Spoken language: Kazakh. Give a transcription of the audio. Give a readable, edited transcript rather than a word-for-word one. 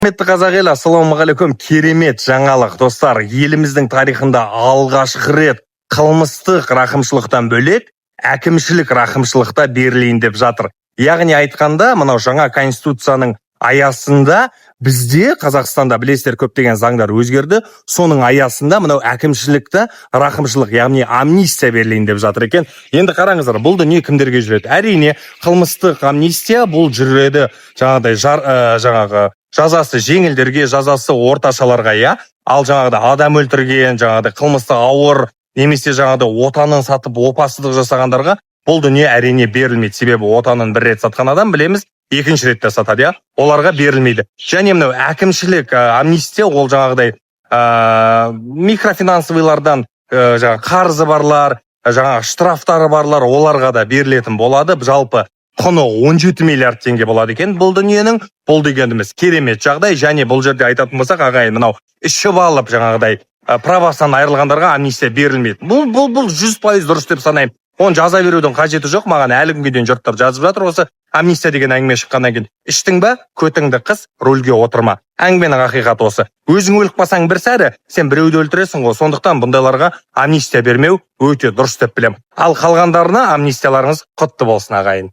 Құрметті қазақ елі, ассалаумағалейкум! Керемет жаңалық, достар! Еліміздің тарихында алғашқы рет қылмыстық рақымшылықтан бөлек әкімшілік рақымшылық та берілейін деп жатыр. Яғни айтқанда, мынау жаңа конституцияның аясында бізде, Қазақстанда, білесіздер, көптеген заңдар өзгерді. Соның аясында мынау әкімшілікті рақымшылық, яғни амнистия берілейін деп жатыр екен. Енді қараңыздар, бұл дүние кімдерге жүреді? Әрине, қылмыстық амнистия бұл жүреді жаңағыдай жаңағы жазасы жеңілдерге, жазасы орташаларға, иә. Ал жаңағыдай адам өлтірген, жаңағыдай қылмысы ауыр немесе жаңағыдай отанын сатып, опасыздық жасағандарға бұл дүние, әрине, берілмейді. Себебі отанын бір рет сатқан адам, білеміз, екінші рет те сатады, иә. Оларға берілмейді. Және мынау әкімшілік амнистия, ол жаңағыдай микрофинансовыйлардан жаңағы қарызы барлар, жаңағы штрафтары барлар, оларға да берілетін болады. Жалпы құны 17 миллиард теңге болады екен бұл дүниенің. Бұл дегеніміз керемет жағдай. Және бұл жерде айтатын болсақ, ағайын, мынау ішіп алып, жаңағыдай правасынан айырылғандарға амнистия берілмейді. Бұл 100% дұрыс деп санаймын. Оны жаза берудің қажеті жоқ. Маған әлі күнге дейін жұрттар жазып жатыр осы амнистия деген әңгіме шыққаннан кейін. Іштің ба, көтіңді қыс, рульге отырма. Әңгіменің ақиқаты осы. Өзің өліп қалсаң бір сәрі, сен біреуді өлтіресің ғой. Сондықтан бұндайларға амнистия бермеу өте дұрыс деп білемін. Ал қалғандарына амнистияларыңыз құтты болсын, ағайын.